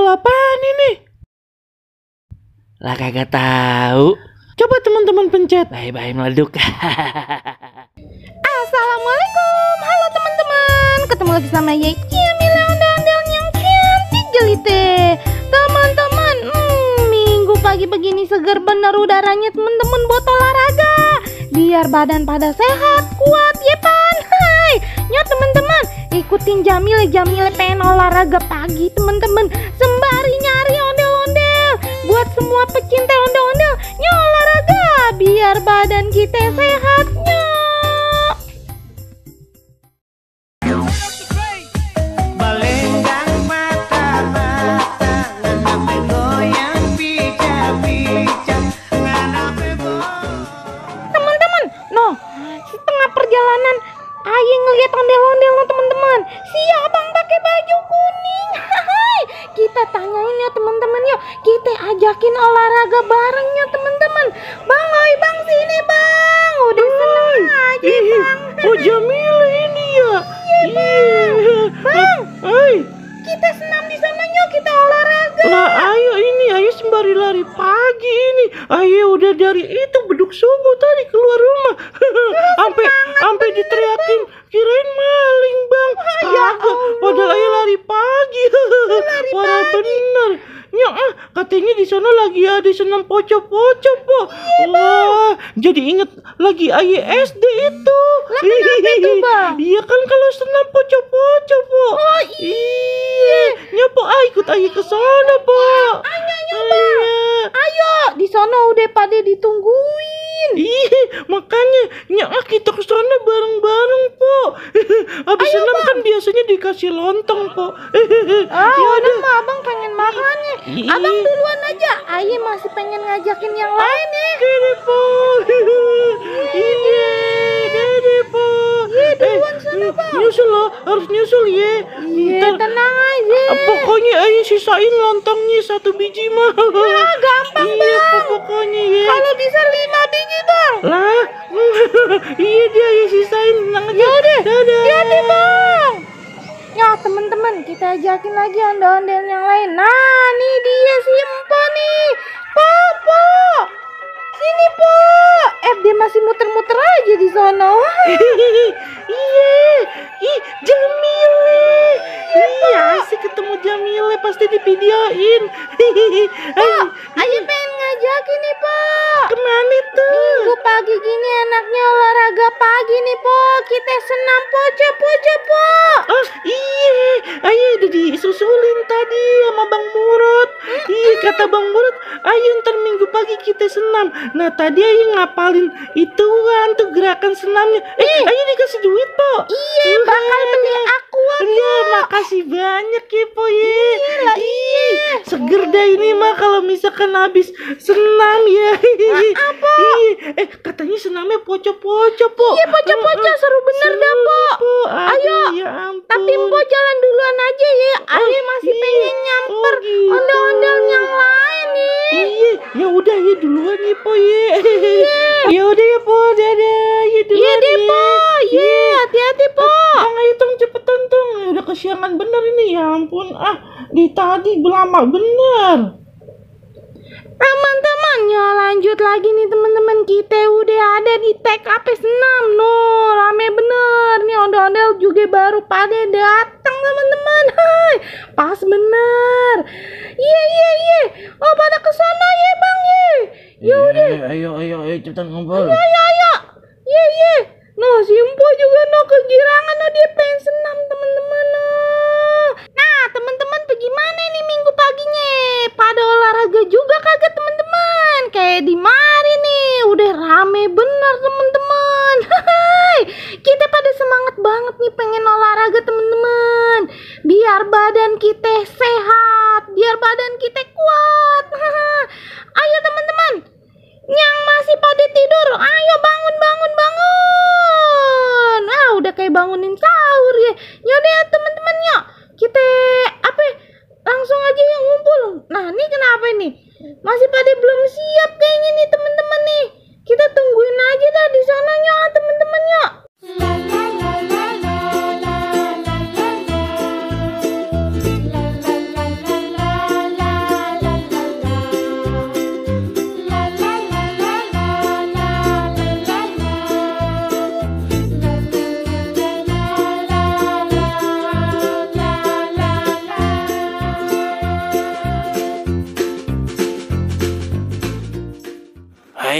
apaan ini? Lah kagak tahu. Coba teman-teman pencet. Bye-bye meleduk. Assalamualaikum. Halo teman-teman. Ketemu lagi sama Yeki Mila ondel-ondel yang cantik jelite. Teman-teman, minggu pagi begini segar bener udaranya teman-teman buat olahraga. Biar badan pada sehat, kuat, yepan. Hai. Ya teman-teman, ikutin Jamile pengen olahraga pagi teman-teman. Sembari nyari ondel-ondel. Buat semua pecinta ondel-ondel, ya olahraga biar badan kita sehat. Teman-teman, noh, setengah perjalanan Aye ngeliat ondel-ondel loh teman-teman. Si abang pakai baju kuning. Hai, kita tanyain ya teman-teman yuk. Kita ajakin olahraga bareng ya teman-teman. Bang, oi bang sini bang. Udah seneng aja bang. Oh Jamile ini ya. Iya bang. Hai. Kita senam di sana yuk, kita olahraga. Lah ayo sembari lari pagi ini. Ayo udah dari itu beduk subuh tadi keluar rumah. Sampai diteriakin kirain maling bang. Padahal ayo lari pagi. Parah bener. Ya katanya di sana lagi ada senam poco-poco po. Wah, jadi inget lagi ayo SD itu. Lah kenapa itu bang? Iya kan kalau senam poco-poco po. Oh iya. Ya po, ikut ayo ke sana po. Ayo bang. Ayo, di sana udah pada ditungguin. Iya, makanya kita ke sana bareng-bareng po. Habis senam kan biasanya dikasih lontong po. Udah mah abang pengen makan nih. Abang duluan aja. Aye masih pengen ngajakin yang lain nih. Dede po. Dede po. Duluan sana bang. Nyusul loh, harus nyusul ya. Iya, tenang aja. Pokoknya ayo sisain lontongnya 1 biji mah. Gampang iya, bang. pokoknya ya. Kalau bisa 5 biji bang. Lah, iya dia ayo sisain. Yaudah, jadi bang. Ya teman-teman, kita ajakin lagi ondel-ondel yang lain. Nah, nih dia si Empo nih. Po. Sini po. Dia masih muter-muter aja di sono. Iya, Jamile. Iya, asik ketemu Jamile, pasti divideoin. Ayo pengen ngajakin nih po. Kemana tuh? Minggu pagi gini enaknya olahraga pagi nih po. Kita senam poco po. Oh iya, ayo udah disusulin tadi sama Bang Murad. Iya kata Bang Murad, ayo ntar minggu pagi kita senam. Nah tadi ayo ngapalin ituan tuh gerakan senamnya. Ayo dikasih duit po. Iya, bakal beli aqua. Iya, makasih banyak ya po ya. Iya, seger dah ini mah kalau misalkan habis senam ya. Apa? Iya, katanya senamnya poco-poco po. Iya poco-poco seru bener dah po. Ayo. Ya ampun. Tapi Mpo jalan duluan aja ya. Ayo masih pengen nyamper ondel-ondel yang lain nih. Iya, ya udah ya duluan ya po ya. Ya udah ya po, dadah. Ya duluan. Iya deh po. Iya, hati-hati po. Bang ayo tong cepetan tong. Udah kesiangan bener ini ya ampun. Di tadi lama bener. Teman-teman, ya lanjut lagi nih teman-teman. Kita udah ada di TKP senam. No, rame bener. Nih ondel-ondel juga baru pada datang teman-teman. Hai, pas bener. Iya. Oh, pada kesana ya bang ya. Yaudah. Ayo cepetan ngobrol. Ayo. Iya. No, si Empo juga no kegirangan. No, dia pengen senam teman-teman. Nah, teman-teman bagaimana nih minggu paginya? Pada olahraga juga kagak teman-teman? Kayak di mari nih, udah rame bener teman-teman. Hai, kita pada semangat banget nih pengen olahraga teman-teman. Biar badan kita sehat, biar badan kita kuat. Ayo teman-teman, yang masih pada tidur, ayo bangun. Udah kayak bangunin sahur ya. Yaudah ya teman-teman yuk. Kita langsung aja yang ngumpul. Nah, ini kenapa nih? Masih pada belum siap kayaknya nih teman-teman nih. Kita tungguin aja dah di sana yuk teman-teman yuk.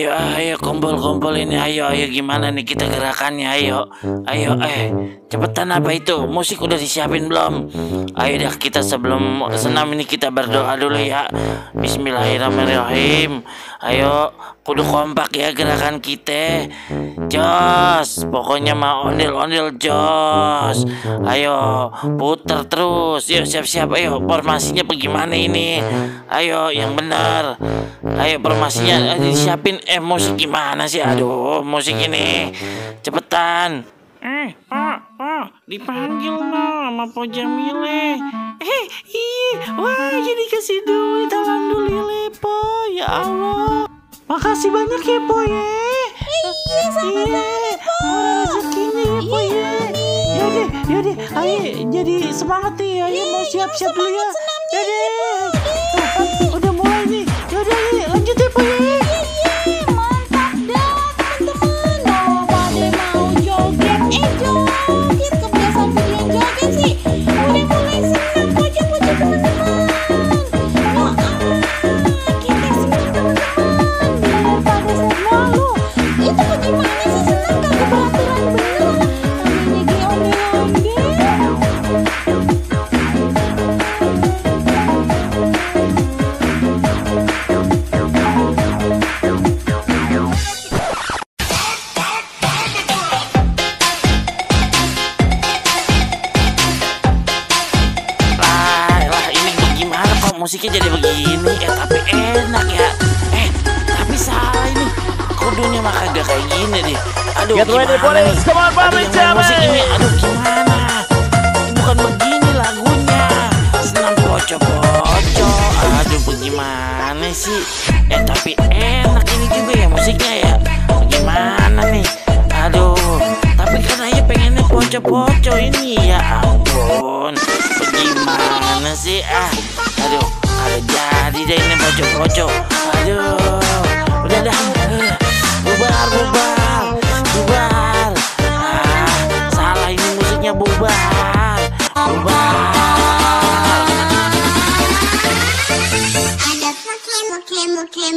Ayo kumpul ini. Ayo gimana nih kita gerakannya? Ayo cepetan. Apa itu? Musik udah disiapin belum? Ayo dah, kita sebelum senam ini kita berdoa dulu ya. Bismillahirrahmanirrahim. Ayo kudu kompak ya gerakan kita. Jos, pokoknya mah ondel-ondel jos. Ayo puter terus. Yuk siap-siap. Ayo formasinya bagaimana ini? Ayo yang benar. Ayo formasinya disiapin. Musik gimana sih? Aduh, musik ini cepetan. Pak, dipanggil dong sama Po Jamile. Wah, jadi kasih duit. Alhamdulillah, Po. Ya Allah, makasih banyak ya, Po ya. Iya, sama-sama, Po. Rezekinya ya, Po ya. Yaudah, ayo jadi semangat nih. Ayo mau siap-siap dulu ya. Yaudah, udah mulai nih. Yaudah, lanjut ya, Po ya. Musiknya jadi begini tapi enak ya. Tapi salah ini, kudunya mah kagak kayak gini deh. Aduh, Get ready, police. Come on, Bobby, musik ini, aduh gimana? Bukan begini lagunya. Senam poco-poco. Aduh, bagaimana sih? Tapi enak ini juga ya musiknya ya. Bagaimana nih? Aduh, tapi kan aja pengennya poco-poco ini ya ampun. Bagaimana sih? Aduh, ada jadi deh ini poco-poco. Aduh, udah dah. Bubar. Salah ini musiknya, bubar. Ada mukim